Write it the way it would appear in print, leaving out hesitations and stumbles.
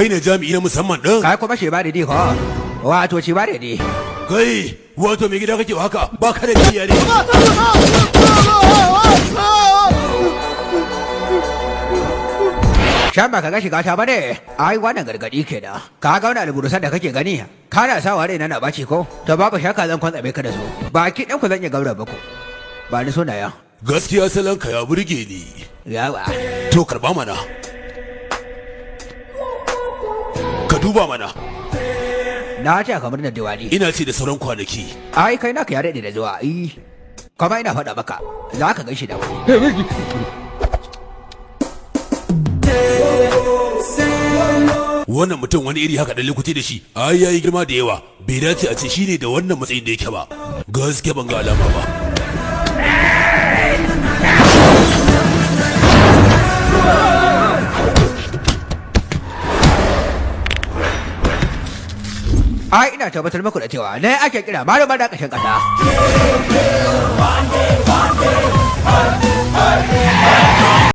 Kai ne jami'i na musamman din? Kai kuma shi ba da di ko? Wato shi ba da di. Kai, wato mai gida kake haka, ba ka da niyya ne. Shan ba ka ga shiga ta bane? Ai wannan gargadi kenan. Ka ga wani alburusan da kake gani? Kana sawa rai na baci ko? To babu shakka zan kwantsabe ka da su. Baki ɗan ku zan iya gaura baku. Ba ni sunaya. Gaskiya salonka ya burge ni. Yawa. To karba mana. Ka duba mana. Na ce kamar da diwali. Ina ce da sauran kwanaki. Ai kai naka ya daɗe da zuwa. Ai. Kuma ina faɗa maka, za ka gan shi da Wannan mutum wani iri haka da likuti da shi. Ai yayi girma da yawa. Bai dace a ce shine da wannan matsayin da yake ba. Gaskiya ban ga alama ba. Ai ina tabbatar muku da cewa ne ake kira malama da ƙashin ƙasa.